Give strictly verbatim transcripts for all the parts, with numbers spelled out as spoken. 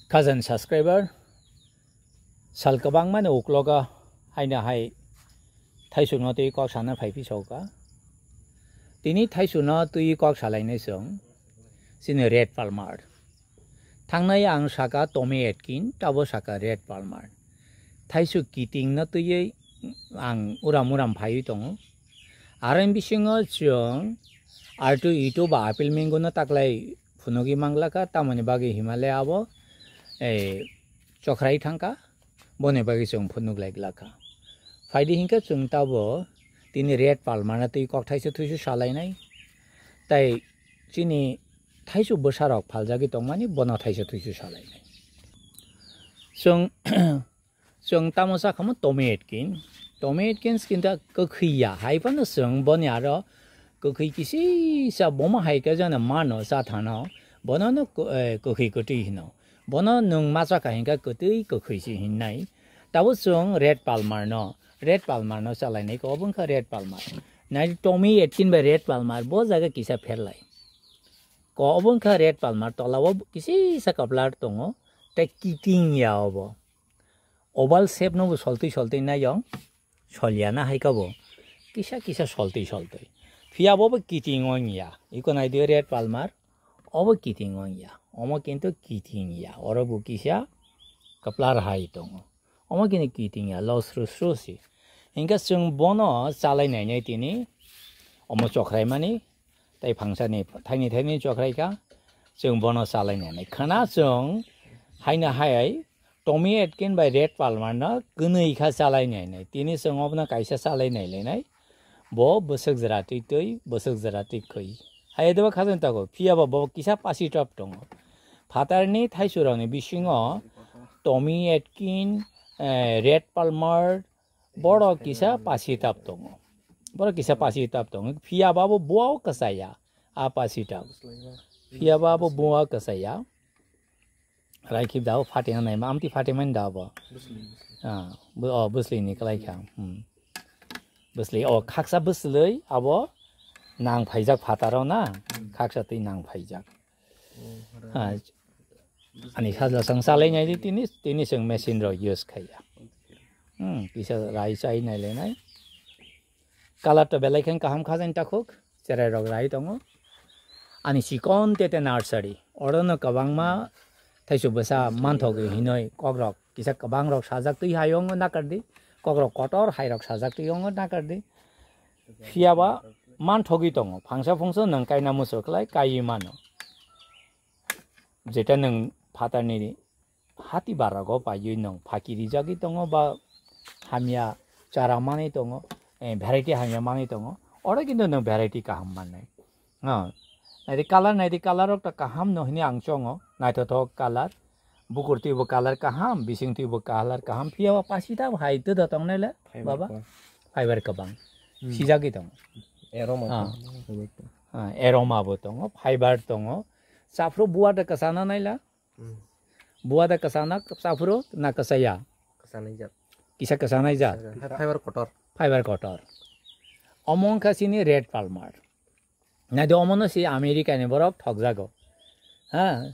Khajani subscriber, sal kwbangmani uklogo haino hai thaisukno twi kok sana phai phi soka. Tini thaisukno twi kok salainai chwng chini Red Palmer. Thangnai ang saka Tommy Atkins, tabo saka Red Palmer. Thaisuk kitingno twiwi ang uram uram phaiwi tongo. Aroni bisingo chwng altu itu ba apple mango no taklai phunugwi manglakha, tamoni bagwi himale abo, eh, chokhrai thangkha, boni bagwi chwng phunuglai glakha. Phaidi hinkhe chwng tabo tini Red Palmer no twi kokthaisa thuisu salainai, tai chini thaisu bwsarok phaljagwi tongmani bono thaisa thuisu salainai. Chwng Chwng tamo sakha mo Tommy Atkins. Tommy Atkins kinta kwkhwi ya, hai phano chwng boni aro kwkhwi kisisa bomo hai khe jana mano cha thano, bono no kw-, eh, kwkhwi kwtwi hino. Bono nwng ma cha kha hinkhe kwtwi kwkhwi se hinnai. Tabo chwng Red Palmer no, Red Palmer no chalainai khe obo wngkha Red Palmer. Nai Tommy Atkins bai Red Palmer bo jaga kisa pherlai. Ko obo wngkha Red Palmer, tola o kisisa kaplar tongo, tei kiting ya obo. Oval shape no bo soltwi soltwi naiyong, solyana hai kabo kisa kisa soltwi soltwi. Phiya bo bo kiting ong ya, iko nai di Red Palmer, obo kiting ong ya, omo kintu kiting ya, oro bo kisa kaplar hai tongo, omo kini kiting ya, lo sru sru si. Hinkhe chwng bono chalai nainai tini, omo chokhrai mani, tei phangsani thaini thaini chokhrai kha, chwng bono chalai nainai. Khana chwng haino hai Tommy Atkins bai Red Palmer no kwnwi kha chalai nainai. Tini chwng obono kaisa chalai nailainai. Bo bwswk jora twi twi, bwswk jora twi khwi. Hai debo khajani tago, phiya ba bo kisa pasi top tongo. Phatarni thaisurokni bisingo Tommy Atkins, eh, Red Palmer, borok kisa pasi tap tongo. Borok kisa pasi tap tongo. Phiya ba bo buao kwchaya. A pasi tap. Phiya ba bo buao kwchaya. Raikhi dao phatima nai ma, amtwi phatima ni dao bo. Ah, bo, oh, bwsli ni kwlai kha. Hmm. Bwsli, oh, khaksa bwsli abo nang phaijak phataro na. Khaksa twi nang phaijak. Ah, ani sajla sang salai nai di tini, tini chwng machine rok use khaiya. Hmm, kisa rai chai nai le nai. Color to belai khe kaham khajani takhuk, cherai rok rai tongo. Ani chikon tete nursery, oro no kwbangma thaisu bwsa manthogwi hinoi kok rok kisa kwbang rok sajak twi hayung nakar di, kok rok kotor hai rok sajak twi yongo nakar di. Phiya ba manthogwi tongo, phangsa phungsa nwng kaina muchuk khlai kaiwi mano. Jeta nwng phatarni hati barago paiwi nwng phaki rijagwi tongo ba hamya chara manwi tongo, eh, variety hamya manwi tongo, oro kintu nwng variety kaham mannai. Ah, naidi color, naidi color rok ta kaham no hini ang chongo, naithothok color, bukur twibo color kaham, bising twibo color kaham, phiya ba pasi ta hai twda tongnai le, fiber baba? Kwbang. Fiber kwbang. Hmm. Sijagwi tongo. Aroma. Ah. Fiber to. Ah, aroma bo tongo, fiber tongo. Chaphru buwa da kwchana naila. Hmm. Buwa da kwchana, chaphru na kwchaya? Kwchanai jak. Kisa kwchanai jak. Kwchanai. Fiber kotor. Fiber kotor. Omo wngkha chini Red Palmer. Naidi omono si America ni borok thokjago. Ha?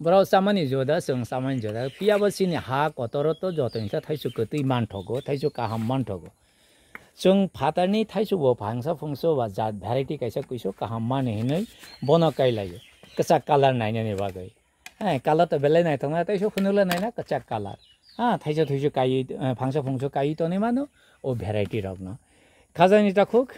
Borok chamani joda, chwng chamani joda. Phiya bo chini ha kotoro to joto hwnsa thaisu kwtwi manthogo, thaisu kaham manthogo. Chwng phatarni thaisu bo phangsa phungso ba jat variety kaisa kuisu kaham mani hinwi bono kailaio. Kwchak color nainani bagwi. Eh, color to belai naithoknai, tei se phunukle naina kwchak color. Ah, thaisa thuisu kaiwi, eh, phangsa phungsu kaiwi tonwi mano, o variety rokno. Khajani takhuk,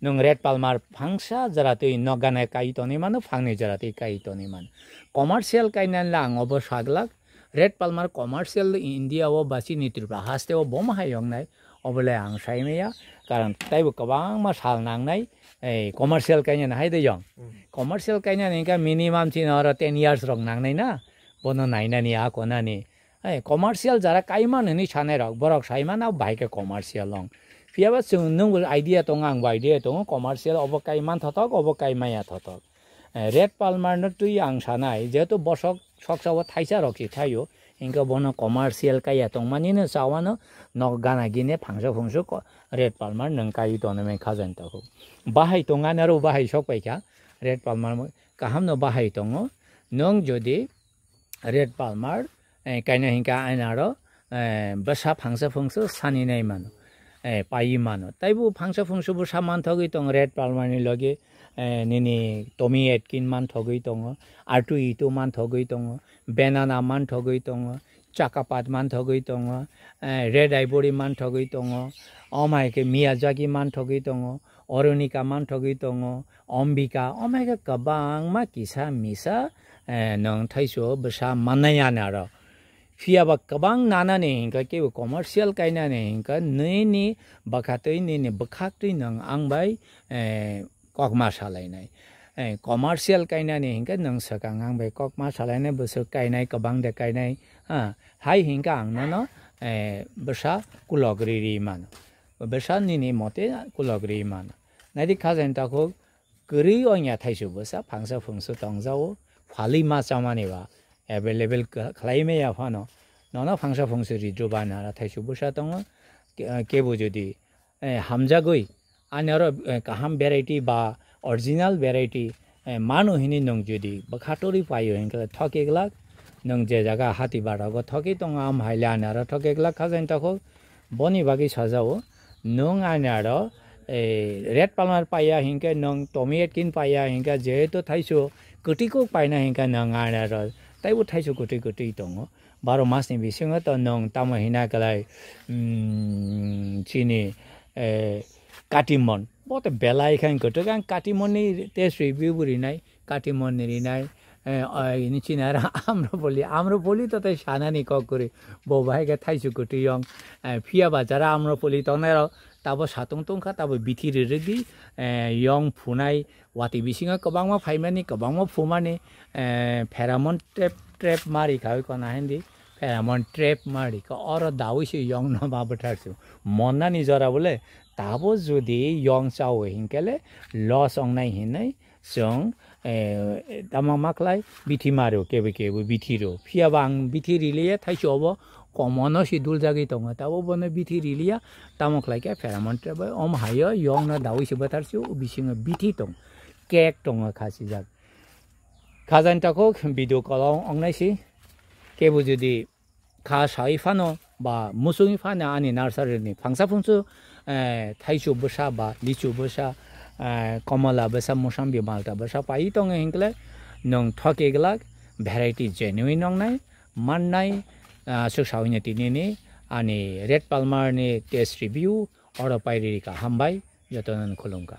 nwng Red Palmer phangsa jora twi nok gana kaiwi tonwi mano, phangni jora twi kaiwi tonwi mano. Commercial kainani le ang obo saglak, Red Palmer commercial India o ba chini Tripura haste o bomo hai yoknai, obo le ang sai maya, karon taibo kwbangma sal nangnai, eh, commercial kainani hai de yong. Hmm. Commercial kainani hwnkhe minimum chini oro ten years rok nangnai na, bono nainani, a konani. Hai, commercial jara kaiman hwnwi sanai rok, borok sai mano bahai khe commercial wng. Phiya ba chwng, nwngbo idea tongo, angbo idea tongo, commercial obo kaiman thothok, obo kaimaya thothok. Eh, Red Palmer no twi ang sanai, jehetu bosok soksa o thaisa rok se thaio, hinkhe bono commercial kaiya tongmani no chawano nok gana gini phangsa phungsu ko-, Red Palmer nwng kaiwi tonwi khajani takhuk. Bahai tongani aro bahai sok paikha, Red Palmer kaham no bahai tongo, nwng jodi Red Palmer eh, kaina hinkha aina aro, eh, bwsa phangsa phungsu sani nai mano, eh, paiwi mano. Taibo phangsa phungsu bwsa manthogwi tongo Red Palmer ni logi, eh, nini Tommy Atkins manthogwi tongo, Artu Itu manthogwi tongo, Banana manthogwi tongo, Chakapat manthogwi tongo, eh, Red Ivory manthogwi tongo, omai khe Miyazaki manthogwi tongo, Oronika manthogwi tongo, Ombika, omai khe kwbangma kisa misa, eh, nwng thaiso bwsa mannai ani aro. Phiya ba kwbang nanani hinkha kebo commercial kainani hinkha nini bwkhatwi nini bwkhaktwi nwng ang bai, eh, kokma salainai. Eh, commercial kainani hinkhe nwng swkang ang bai kokma salainai bwswk kainai kwbang de kainai, ha, hai hinkha ang nono, eh, bwsa kulok ri ri mano. Bwsa nini mote kulok ri mano. Naidi khajain takhuk kwrwi ongya thaisu bwsa phangsa phungsu tongjago, phalwi ma chamani ba available kha-, khlai maya phano nono phangsa phungsu ri drubana thaisu bwsa tongo. Ke-, kebo jodi, eh, hamjagwi ani oro, eh, kaham variety ba original variety, eh, manu hini nwng jodi bwkha torwi paio hinkhe thoke glak, nwng je jaga hati barago thoke tongo am haile ani aro thoke glak khajain takhuk. Boni bagwi sajao, nwng ani aro, eh, Red Palmer paiya hinkhe, nwng Tommy Atkins paiya hinkhe, jehetu thaisu kwtwi kok paina hinkhe nwng ani aro taibo thaisu kwtwi kwtwi tongo. Baro masni bisingo to nwng tamo hina kwlai, mm, chini, eh, katimon. Bo to belai khe kwtwk ang katimonni test review bo rinai. Katimon ni rinai, eh, oi, ini chini aro Amropoli, Amropoli to tei sanani kok kwrwi, bo bahai khe thaisu kwtwi yong, eh, phiya ba jara Amropoli tongnai rok tabo satung tungkha, tabo bithi rirwgwi, eh, yong phunai, watwi bisingo kwbangma phaimani, kwbangma phumani, eh, pheromone trap, trap mari kha oi kona hindi, pheromone trap mari kha, oro dawi se yong no ma bwthar su, monnani jora bole, tabo jodi yong chawi hinkhe le loss ongnai hinwi, Chwng, eh, tamo ma khlai, bithi maro kebo kebo bithi rw. Phiya ba ang bithi riliya, thaisu obo komono si duljagwi tongo. Tabo bono bithi riliya, tamo khlai khe pheromone trap bai om hayo, yongno dawi se bwthar se, o bisingo bithi tong, cake tongo khasijak. Khajain takhuk video call o ongnai si, kebo jodi kha sawi phano ba muchungwi phano ani nursery ni phangsa phungsu, eh, thaichu bwsa ba lichu bwsa, eh, komola bwsa, musambi malta bwsa paiwi tongo hinkhe nwng thoki glak variety genuine nongnai mannai, ah, aswk sawi no tinini ani Red Palmer ni test review oro pairiri kha. Hambai, jotono khulumkha.